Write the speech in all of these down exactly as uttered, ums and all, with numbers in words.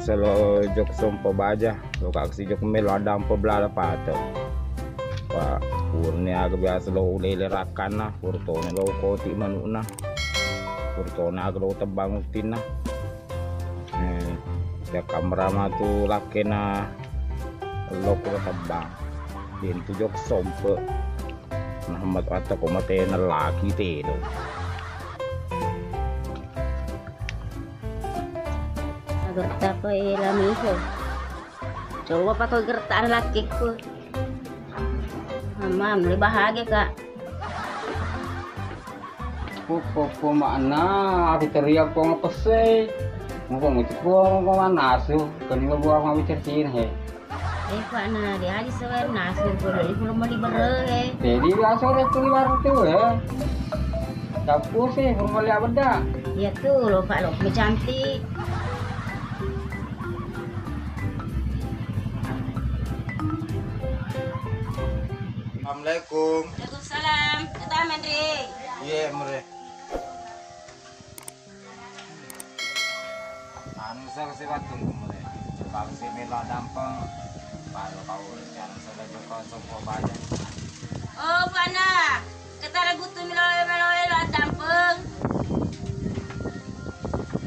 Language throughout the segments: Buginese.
Lo jok sompo baja, lo kaksi jok melo adampe belala pate. Pa, purni aga biasa lo ulele rakkanna, purtone lo koti manukna, purtone aga lo tebbang uttinna. Eh, ya kamera matu lakkena lo kuro tebbang. Dentu jok sompe. Nah, mat-, atau kok mate nelaki telo. Gerta ko e lamiho. Coba pako gerta lakkiku. Mama, mulai bahagia, Kak. Ko, ko, ko makna aku teriak ko ngepesei. Ngomong itu ko, ko manasu. Kani lo buah ngawi cercin he. Eh, Pak, na, dia aja sewer nasu, kalau ini belum mau dibereng, eh. Jadi biasa orang itu di warung tuh, ya. Dapur sih, belum mau lihat beda. Iya tuh, lo, Pak, lo, lebih cantik. Assalamualaikum. Waalaikumsalam. Kata Mendri. Iya, Mure. Anu, sa kasi wattung kumure. Bangsi melo dampeng. Baru kau rencana sudah joko sompo baja. Oh, Pak, na. Ketara gutu melo, melo, melo dampeng.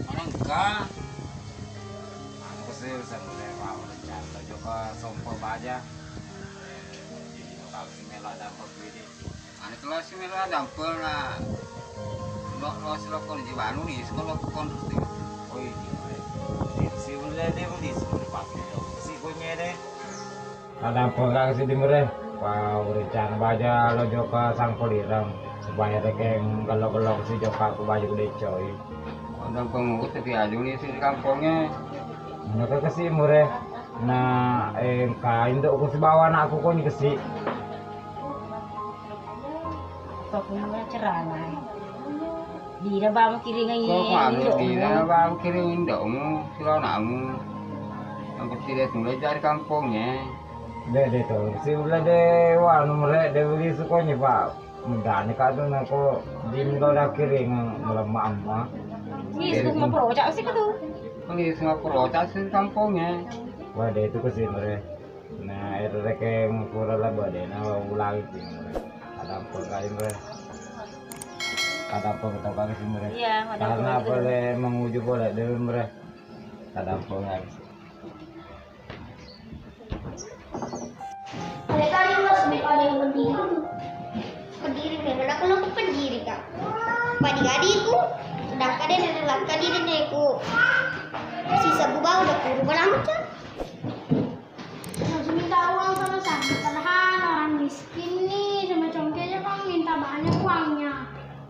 Mana enggak? Anu kasi sampai mau rencana joko sompo baja. Eh, jadi bangsi melo dampeng bidi. Anu, kalau si melo dampeng na lo, lo si lo kon jiwanu ni, si lo kon tu. Oh iya. Si ulle de, ulle si ulle pasti lo. Si kunye de. Ada apa kang si di Mure? Wah, rencana baja lo joko sangko lirang. Supaya rekeng gelo-gelo si joko aku baja gede coy. Ada pengut tapi aja ni si di kampungnya. Mana ke si Mure? Nah, engka indokku sibawa anakku koni kesi. Pakunna cerana. Dina bang kiringan. Kok anu, dina bang kiring indokmu, silonakmu. Yang kecil itu mulai dari kampungnya. De, de, to. Si ulle de, wanu, Mure, de, beli sukonye, Pak. Mudane kadu nako dini lo dakiring melemma amma. Ni suka maproca sih kadu. Ni suka maproca sih kampungnya. Wah, de itu ke sini, Mure. Nah, itu rekeng pura lah, badena ulang itu, Mure. Ada apa kali, Mure? Ada apa kita kali sih, Mure? Iya, ada apa. Karena boleh menguju boleh, de, Mure. Ada apa kali sih? Ada kali mas, ada yang berdiri. Berdiri, memang aku nonton berdiri, Kak. Padi-kadiku, sedangkan dia dari langkah diri neku. Sisa gubau udah kuru berangkat. Harus minta uang sama saya, padahal orang miskin nih, sama congke aja kan minta banyak uangnya.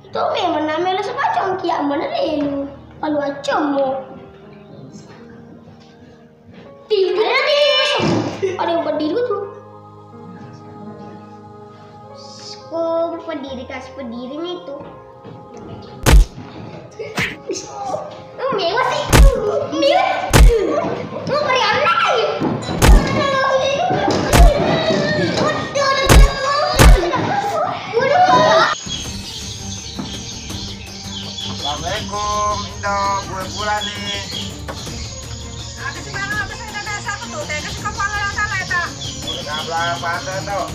Itu memang namanya sama congke, yang mana lelu? Kalau acem mau. Ada, ada yang berdiri tuh. Oh, berdiri, kasih berdiri nih tuh. Oh, mewah sih. Mewah. Oh, beri anak. Assalamualaikum, Indo, gue pulang nih. Ada sih, Bang, apa sih, ada satu tuh, tega suka pala rata-rata. Udah kabla apa ada tuh?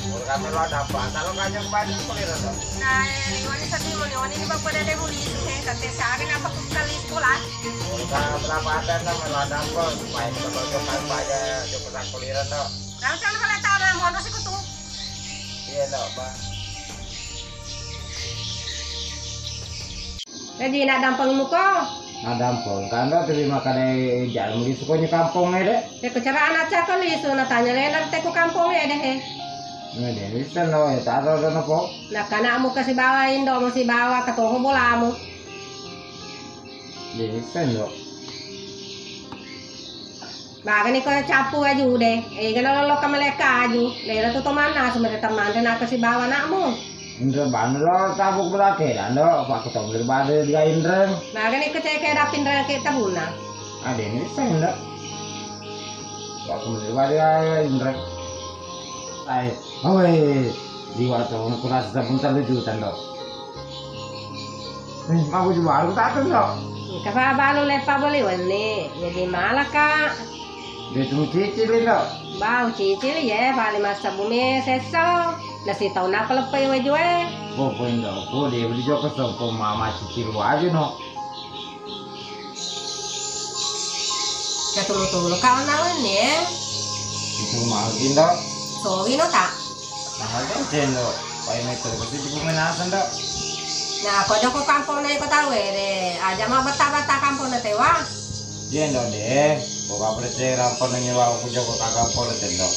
Udah kami lo ada apa? Kalau kanya kembali ke kuliah tuh. Nah, eh, ini satu, ini, ini, ini, Bapak, ada, ada, boleh, itu, eh, tapi saya, apa, kali sekolah? Udah berapa ada tuh, melo ada apa? Supaya kita bawa ke sana aja, coba kuliah tuh. Nah, kan kalau tahu ada yang mau sih, tuh. Iya, Dok, Bang. Jadi, nak dampeng muko? Nak dampeng, kan, Dok, terima kasih, jangan melisu konyo kampung, eh, Dek. Ya, keceraan aja kau lisu, nak tanya, Lena, teku kampung, eh, Dek, eh. Nah, dia bisa, Dok, ya, tak ada, ada, apa? Nak, anakmu kasih bawa, Indo, masih bawa, ketoho bolamu. Dia bisa, Dok. Bagani ko cappu aju de, ega nalolokka malekka aju, lelo tu tomanna sumere temmanre nako sibawa anakmu. Inre banu lo tabuk belake dando, pak ketemu dari bade dia inre. Bagani ko ceke dapin rake tabuna. Ade ni sen do. Pak ketemu dari bade dia inre. Ai, oi, di waktu kurasa sebentar lucu tando. Eh, mau juga baru tak tuh, Dok. Engka fa balu lepa boli wenni, jadi malaka. Dia tu cicil itu. Bau cicil ye, paling masa bumi seso. Nasi tahu napa lepai wajue. Pokoknya enggak, aku dia beli joko sopo mama cicil waju no. Katulu-tulu kawan nawan ye. Itu mau indo. Sowi no tak? Nah, ada cendo. Pai meter pasti cukup menasan dok. Nah, kau joko kampung naik kota were. Aja mau betah-betah kampung na tewa. Iya, Ndok, deh. Kok kabar saya rampon nyewa aku joko kampung na tendo.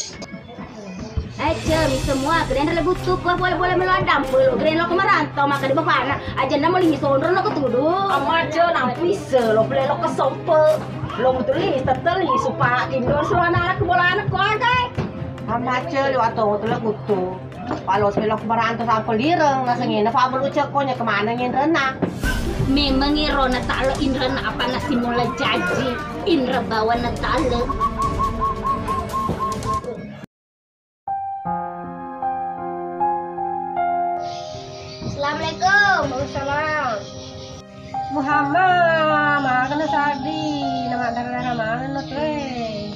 Eh, Cemi semua, keren lebut tuku boleh-boleh melo adam, lo keren lo ke merantau, maka di bapana, aja namo lingi sondro lo ketudu. Amaja nampu ise lo beli lo kesompe, lo mutuli teteli supa tindo suruh anak-anak bola anak ko agai. Amaja liwat to mutuli kutu. Palo selo ke merantau sampai lireng, nasengena fa belu ceko nya kemana ngenrena. Memang iro na talo inrena apa nasi mula jaji, inre bawa na talo. Assalamualaikum. Waalaikumsalam. Muhammad, magana Sardi, nama dara-dara magana tu, eh.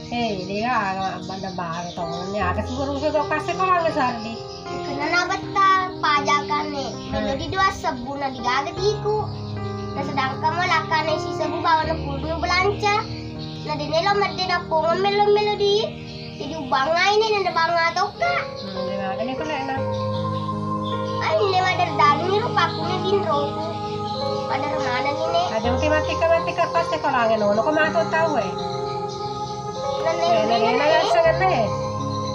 Eh, dia aga banda baru tau ni, aga siburu ke kau kasih kau lagi Sardi. Kena na betta pajakan ni. Kalau di dua sebbu na digaga tiku. Nah, sedangkan malakane si sebbu bawa na pulung belanca. Nah, di nelo medde na pongo melo-melo di. Jadi ubangai ni nanda banga tokka. Hmm, dia ada ni kena na. Ai, ni madar dani rupaku ni binroku. Madar mana ni ne? Aja mati mati ka mati ka pas sekolah no. Lo ko mato tahu eh. Nene, eh, nene, nene, nene, nene.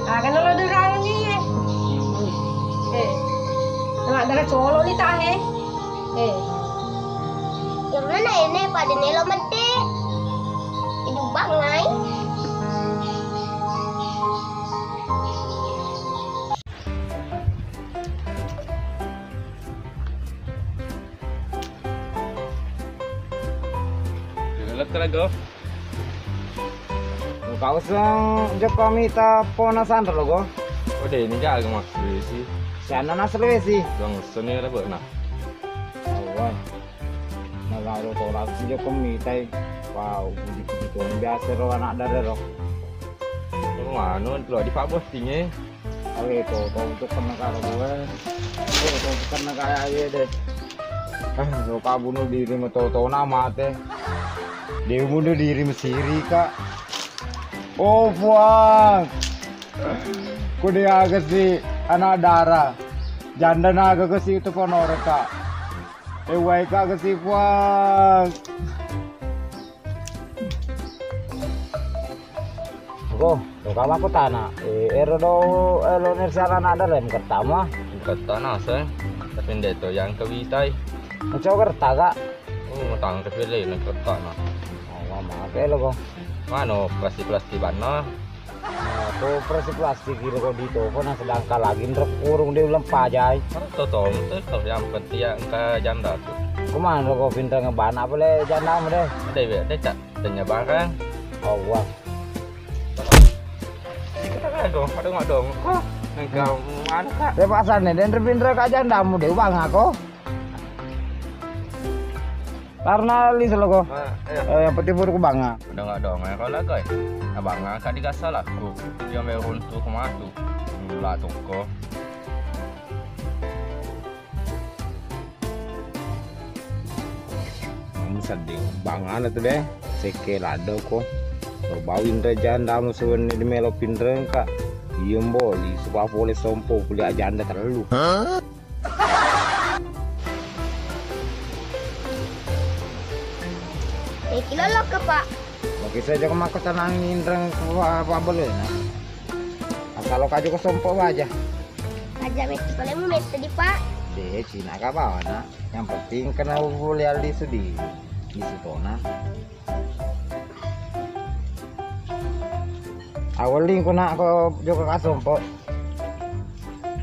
Aga nolo durang ni eh. Eh. Nah, dara colo ni tahe. Eh. Yang mana ini pada nelo medde. Idu bangai. Lekkere go. Kau seng jokka mita pona sanro lo go. Oh, de ni jaga mas Sulawesi. Sana na Sulawesi. Langsung ni rebut nah. Awal. Nalaro to langsung jokka mita. Wow, puji-puji to biasa ro anak dara ro. Anu lo di Pak Bos tinge. Ale to, to untuk kena karo gue. To, to untuk kena kaya aja deh. Eh, lo ka bunuh diri meto-to na mate. Dia bunuh diri mesiri kak. Oh puang. Ku dia aga si anak dara. Janda naga ke si itu ponore kak. Eh, wai kak ke si puang. Go, lo kama ko tana. Eh, ero do, eh, lo nersana na ada rem kertama. Kertana se. Tapi ndek to yang kewitai. Mencoba kerta kak. Oh, tang tapi le na kertana. Oh, mama ke lo go. Mano plastik-plastik bana. Nah, to plastik-plastik kira ko di to, ko na sedangkan lagi nrek kurung di uleng pajai. Oh, to to, to to yang penting ya engka janda tu. Kemana lo ko pintar ngebana apa le janda mu deh? Ada be, ada cak. Tanya barang. Allah. Kita kan dong, ada nggak dong? Kok engka mana kak? Saya pasar nih, dan pintar kak janda mu deh, bang aku. Karena li selo ko. Ah, iya. Eh, yang penting buruk banga. Udah nggak dong, ya kalau lagi. Abang angkat di kasar aku. Dia main runtuh ke matu. Gula toko. Ini sedih. Bang ana tu deh. Seke lado ko. Lo bawin rejanda musuhnya di melo pinreng kak. Iya mbok, li supa pole sompo kuliah janda terlalu. Hah? Iki lolok ke, Pak. Oke, saya jangan mako tanang inreng apa boleh nah. Asal lo kaju ke sompo aja. Aja mesti boleh mu mesti di, Pak. Deh, Cina kah bawa nak. Yang penting kena boleh ali sudi. Di situ nah. Aweling ko nak ko joko kasompo.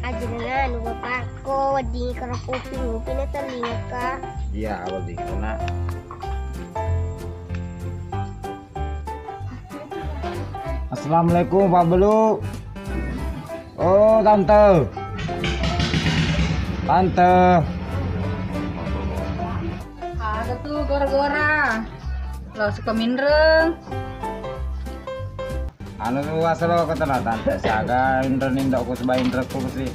Aja dengan anu, Bapak, ko wedding karo kopi ngopi na telinga, Kak. Iya, aweling ko nak. Assalamualaikum, Pak Belu. Oh, Tante. Tante. Aga tu, go Gora. Lo suka minreng. Anu, wasalo ko tana tante, siaga inreng indokku, seba inrekku si.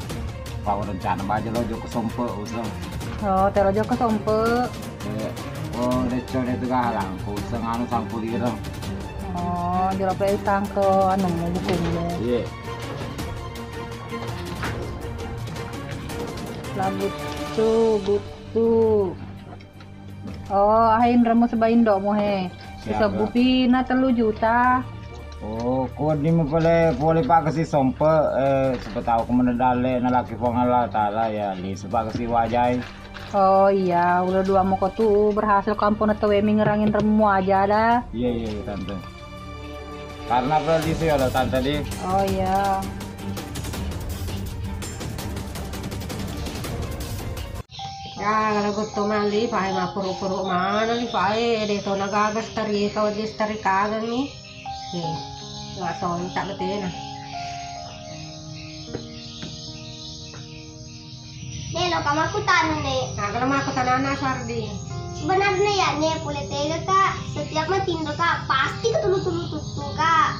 Pau rencana baja lo jokka sompe, useng. Oh, tero jokka sompe. Eh, oh, decco de tu galang, useng anu sangkulireng. Oh, jolo pe utang ke anu, bukumu. Iya. Lagu tu, buku. Oh, ahe inremu seba indo'mu he. Siaga? Sisebbu pi na tellu juta. Oh, ko wedding mu pole, pole pakasi sompe, eh, siapa tahu ko menedale nalaki Puang Allah Taala ya, lisu pakasi wajai. Oh iya, udah dua moko tu berhasil kampung atau wemi ngerangin remu aja dah. Iya, iya, iya, tante. Karena apa di sini ada tante di? Oh iya. Ya, kalau betul mali, pakai mapuru-puru mana li, pakai de to nagaga steri, kau di steri kagang ni. Nih, nggak sontak betena. Neno, kamaku tanu ne. Nah, kalau mau aku tanana Sardi. Sebenarnya ya ne, pole tega kak. Setiap matinro kak, pasti ketulu-tulu tuttu kak.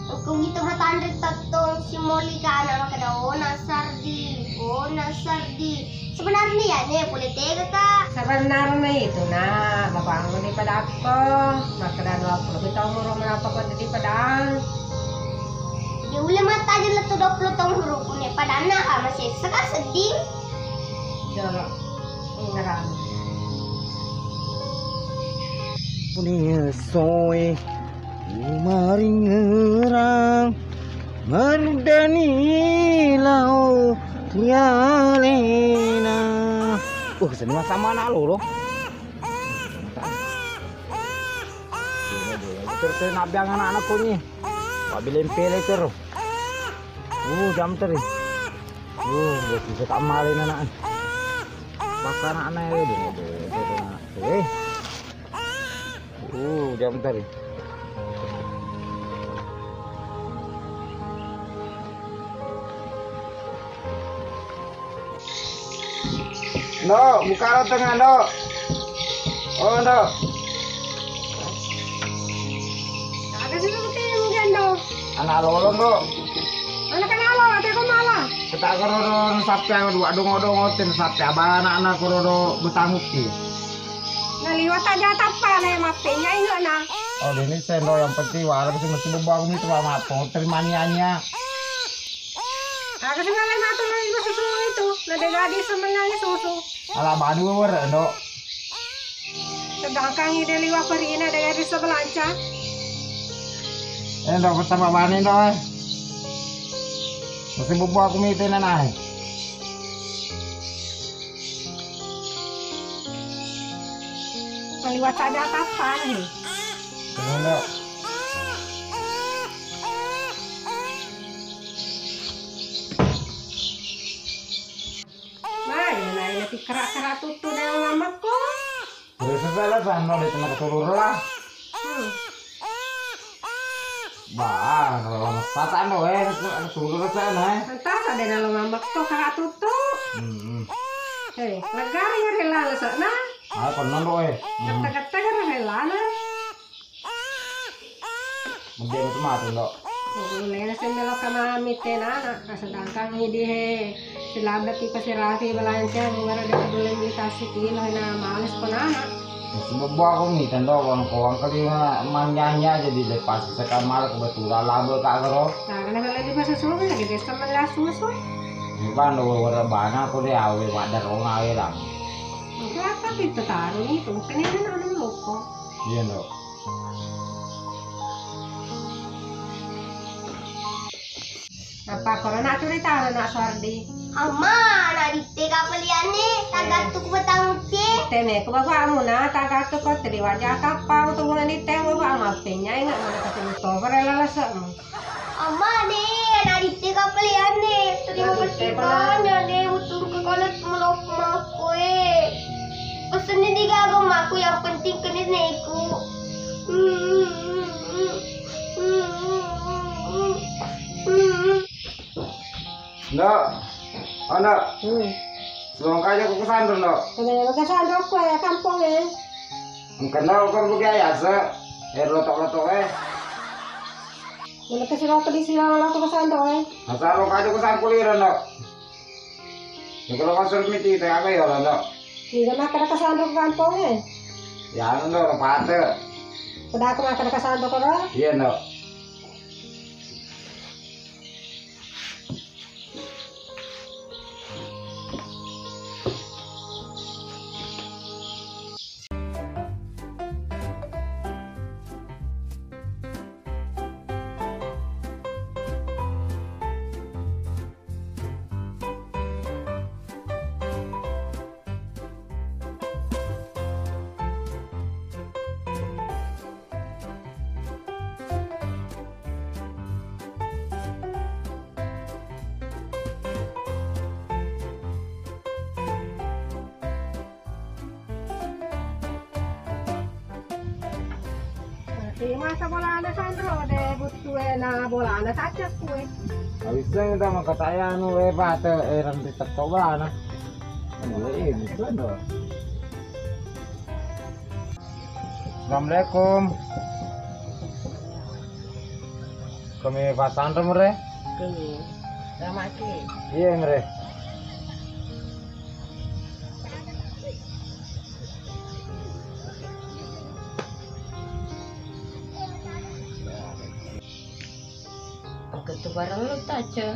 Engka wita matanre tettong simoli ka ana makkeda, "Ona Sardi, ona Sardi." Sebenarnya ya ne pole tega ka. Sebenarnya itu nak, bapakmu di padakko, makkeda dua puluh kita umur menapa kau di padang. Dia uleh mattajeng lettu dua puluh tahun rukun ya, padanna ha masih seka sedih. Jolo, ngerang. Kuning soe. Umaringerang manuddani lao rialena. Uh, seni sama anak lolo. Terus nabiang anak-anak ko ni. Pabila pele terus. Uh, jam teri. Uh, bisa tak malin anak. Bakal anak-anak ya, dulu, dulu, dulu, dulu. Eh. Uh, jam tadi. Ndo, buka lo tengah, Ndo. Oh, Ndo. Ada sih lu pakai yang gandong. Anak lolong, Ndo. Anak kenapa? Ada kok malah. Kita koro sapi yang dua dongo-dongo, tim sapi abang anak-anak koro betanguk ki. Naliwat aja tappa ne mappenya inge'na. Oh, deni sendo yang penting wala mesti mesti bebbu aku mitu mappo terima nianya. Aku sih ngalai matu nang susu itu, nade gadi semenang susu. Ala badu were ndo. Sedangkan ide liwat perina de gadi sebelanca. Eh, ndo pertama bani ndo eh. Mesti bebbu aku mitu nanae. Maliwat ada apa-apa nih. Coba, Ndok. Mai, nai, nai, kerak-kerak tuttu deh, mamakku. Terus apa lah, sama di tengah keseluruh lah. Hmm. Bah, kalau mesatan doh, eh, suruh sana, eh. Entah, ada dalam mamakku, kerak tuttu. Hmm. Eh, negara ya rela sana. Ah, pernah doh, eh. Hmm. Kata-kata kan rela, nah. Mending itu mati, Ndok. Ulena sendelo kamami tenana, sedangkan idi he silabati pasirati balanca, mengara de peduli mitasi kilo na males penana. Sebab aku mita, Ndok, wangko wangko di manjanya jadi lepas sekamar kebetulan labe kak kero. Nah, karena kalau di pasar susu lagi desa melas susu. Ini kan do wara bana aku de awe wadah rong awe lang. Mungkin apa kita taruh itu, mungkin ini anu loko. Iya, Ndok. Apa korona turitana nak Suardi? Amma, nak ditte kapalianne, tagattu ku batang ucce. Tene ku bapakmu na, tagattu ko teri wajah kapang tu bulan ditte bapakmu, apenya ingat mana kasih muto, barela lasemu. Amma ne, anak ditte kapalianne, terima kasih banyak ne, butuh ke kalau melok makku eh. Pesennya tiga aku makku yang penting kena neku. Ndok, oh, Ndok. Hmm. Selongka aja ku kesandung, Ndok. Kenapa kesandung ku ya kampung eh? Engka na ko rugi ayasa, eh, lotok-lotok, eh. Mana kasi lotok di sini, lotok ke sana, eh. Asal lo kajo ke sana kuliran, no. Ya, kalau masuk miti, itu apa ya, no? Iya, makan ke sana ke kampung, eh. Ya, no, no, pate. Udah aku makan ke sana, kok, no? Iya, no. Masa bolana sanro de buttue na bolana tacak kue. Awisseng ta maka taya anu we pate, eh, ranti tekko bana. Anu, eh, ini tuh, no. Assalamualaikum. Kami pasanro, Mre? Kami. Ramaki. Iya, Mre. Ketu bareng lu tace.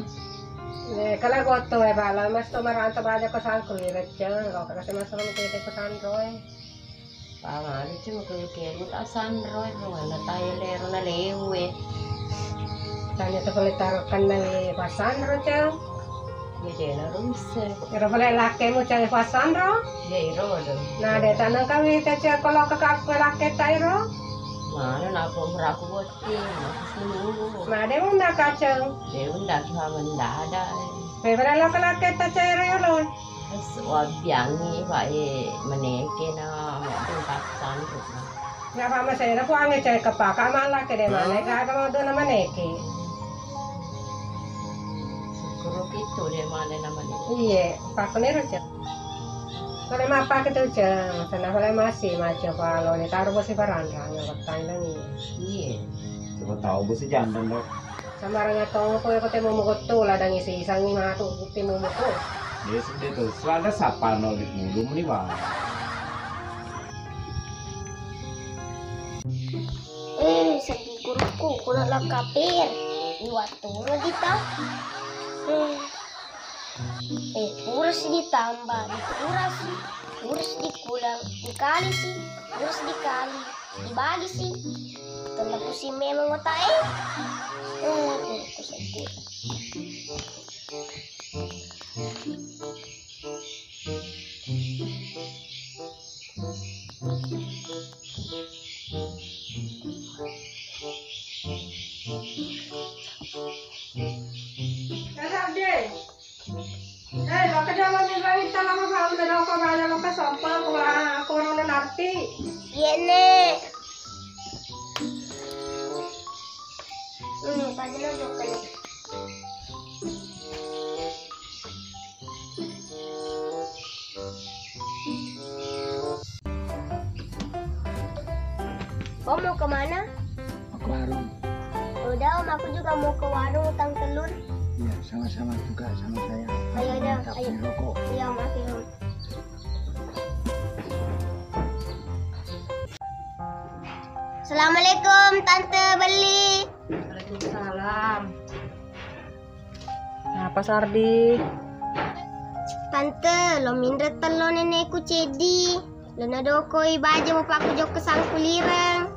Eh, kala gotto e bala, mas to maranta baja ko sangkru irecce, lo kala se mas ro ke ko sanro e. Pamane cuma kelu-kelu ta sanro e, mana tae lero na lewe. Tanya to pale taro kenna le pasanro, Cang. Ya, jena russe. Ero pale lakkemu, Cang, pasanro? Ya, iro do. Nah, de taneng kami, Cang, kalau ke aku lakke ta iro. Mana napa meraku bocil, masih seminggu. Nah, de unda kacang. De unda ki ha mendada. Pe pale lo ke lakke ta, Cang, iro yolo. Wabbiangngi, Pak, e, meneke na, mau pasanro. Napa masena puangnge cai kepaka mala ke de male ka aga mau dona maneke. Syukur itu de male na maneke. Iye, pakone ro cai. Pale mapake tu cai, sana pale masih maco palo ne taro bosi barang-barang yang bertandang iye. Iye. Coba tahu bosi jantan dong. Samarang atong ko ko temo mogotto ladang isi isangi matu temo moto. Desa de to, suara sapa no di pulung ni, Bang? Eh, seddi gurukku, kuna lakapir. Iwattu no dita. Eh, eh, urus ditambah, dikurasi, urus dikulang, dikalisi, urus dikali, dibagisi. Tenna pusing memang otak e. Eh, gurukku seddi. Eh, Sardi. Eh, lo ke jolo ni bawita lama bau na doko bala lo ke sopa ko, ah, ko ro na narti. Iye, Nek. Hmm, tadi lo joko ni. Om, mau kemana? Mau ke warung. Udah, Om, aku juga mau ke warung, utang telur. Iya, sama-sama juga sama saya. Ayo, udah, minta ayo. Beli rokok. Iya, Om, oke, Om. Assalamualaikum, Tante Belli. Waalaikumsalam. Napa, Sardi? Tante, lo minre tello nenekku ceddi. Lo nadokoi baja bapakku jokka sangkulireng.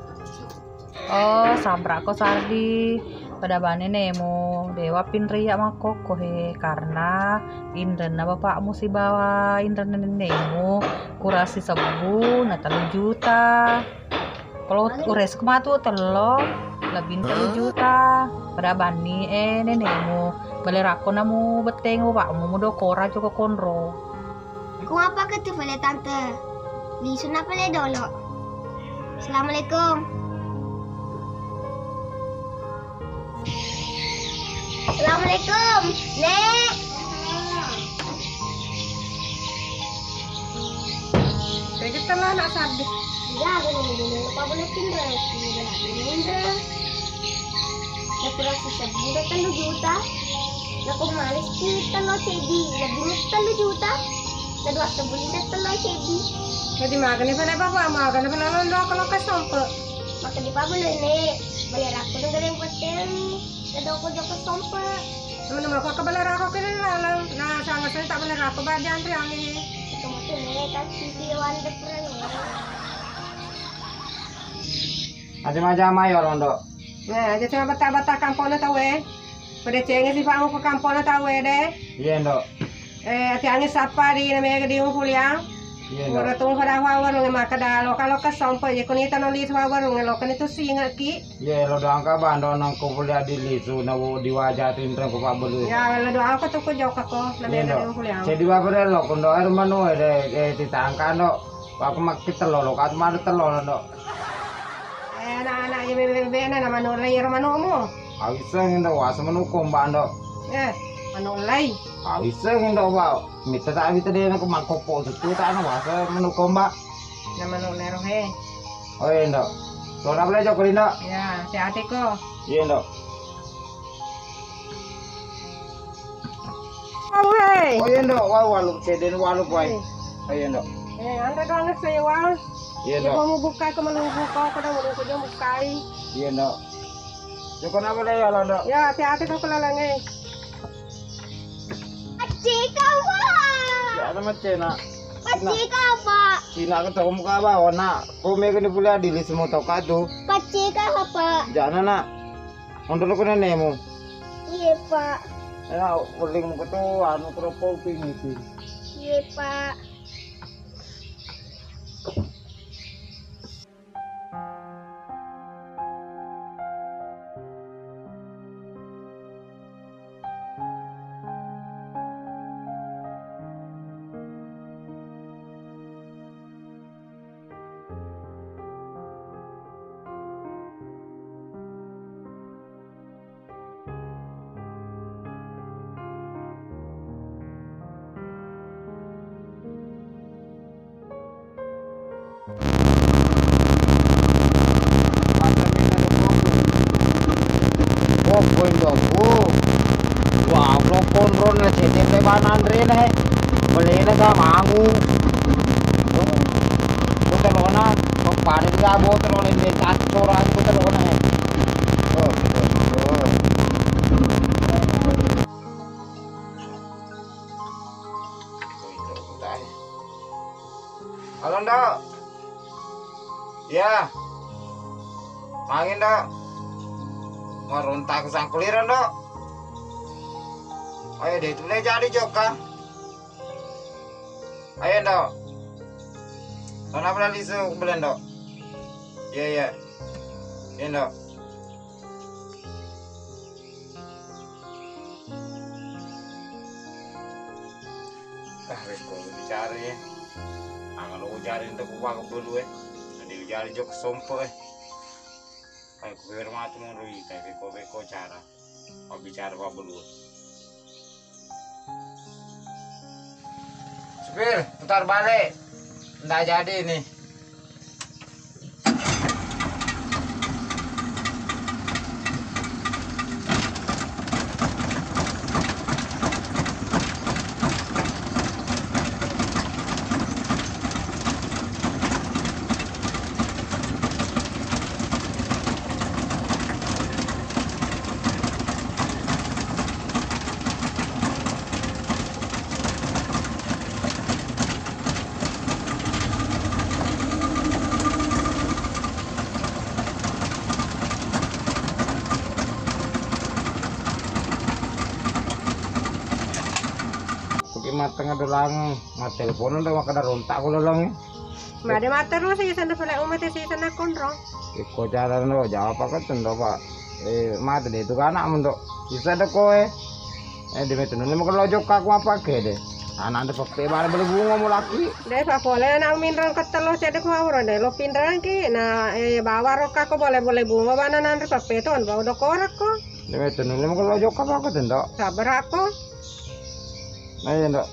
Oh, sabrako, Sardi. Pada bane nenemu, dewa pinria makkokko he, karena inrenna bapakmu sibawa inrenna nenemu kurasi sebbu na tellu juta. Kalau uresku matu tello, lebih tellu juta. Pada banni, eh, nenemu. Bale rakko namu betteng bapakmu, mudo kora joko konro. Ku apa ke tu pale tante? Lisu na pale dolo. Assalamualaikum. Assalamualaikum, Nek. Kayak gitu lah, nak sadih. Iya, aku mau dulu lupa boleh pindah. Pindah, pindah. Napura sisebbu de tellu juta. Nako males ki tello ceddi, lebbi mu tellu juta. Na dua sebbu de tello ceddi. Jadi magani pale bapak, magani pale londo kalau ke sompe. Maka di pabulu ne, beli raku dengan yang peteng. Na doko joko sompe. Teman-teman aku ke beli raku ke laleng. Nah, sangat saya tak beli raku bagian triangi. Itu mungkin ne kan sisi wanda pura ne. Aja maja mayo londo. Nah, aja cuma bata-bata kampona tau e. Pada cengi sifat mu ke kampona tau e de. Iya, Ndok. Eh, ati angin sapa di namanya di Umpuliang. Iya, Ndok. Ora tung pada warung maka da lo kalau ke sompe je kunita no li warung lo kan itu singa ki. Iya, lo doang ka bando nang ko kuliah di lisu na wo di wajah tinreng ko pabelu. Ya, lo doang ka tuku joka ko namanya di Umpuliang. Jadi bapak de lo kondo air manu de, eh, titangka, Ndok. Aku makkita lo lo ka madu telo, Ndok. Eh, anak-anak je bebe-bebe na, na manu lai ro manumu. Awiseng, Ndok, wasa manu komba, Ndok. Eh, manu lai. Awiseng, Ndok, ba. Mita tak mita de na ko mangkopo sutu tak na wasa manu komba. Na manu lai ro he. Oh iya, Ndok. Sora bela joko, Ndok. Ya, hati-hati ko. Iya, Ndok. Wau, hei. Oh iya, Ndok, wau walu cedden walu, Boy. Hei. Oh iya, Ndok. Eh, anda doang saya wau. Iya, Ndok. Mau buka ke melu buka, aku udah mau buka jam bukai. Iya, Ndok. Joko napa deh ya, Ndok? Ya, hati-hati kau kelalang, eh. Pacika, Pak. Ya, ada macena. Pacika, Pak. Cina ke toko muka bawa, nak. Kau mega ni pula di list motor kau tu. Pacika, Pak. Jangan, nak. Onrolo ko nenemu. Iye, Pak. Ena, weling muka tu, anu, keropok ping itu. Iye, Pak. Oh, poin dua puluh. Wah, blok kontrol na C T P banan rene he. Belena sa mangu. Ko telona, ko pada ga bo telona di acora ko telona he. Oh, betul. Halo, Ndok. Iya. Magi, Ndok? Marontak sangkulira, Ndok. Ayo deh, itu jadi joka. Ayo, Ndok. Mana pernah lisu belen, Ndok? Iya, iya. Iya, Ndok. Ah, rekko bicara ya. Angalo ujarin tu kuwa kebelu e. Nanti ujarin jok sompo e. Kayak kuwer matu mulu ita beko-beko cara. Mau bicara apa belu. Supir, putar balik. Ndak jadi nih. Kuki mateng dolang, mattelepon udah makan rontak aku dolang. Made matteru sih sana pale umat sih sana konro. Iko cara ndo jawab apa kan tendo, Pak. Eh, mate deh itu anak mendo. Bisa deh kowe. Eh, di metu nune makan lojok aku apa ke deh. Anak ande pepe bare beli bunga mau laki. Deh, Pak, boleh anak minrang ketelo cedek mau deh. Lo pinrang ki. Nah, eh, bawa rokka ko boleh-boleh bunga bana nanre pepe ton. Bawa dokorak ko. Di metu nune makan lojok apa aku tendo. Sabar aku. Nah, iya, Ndok.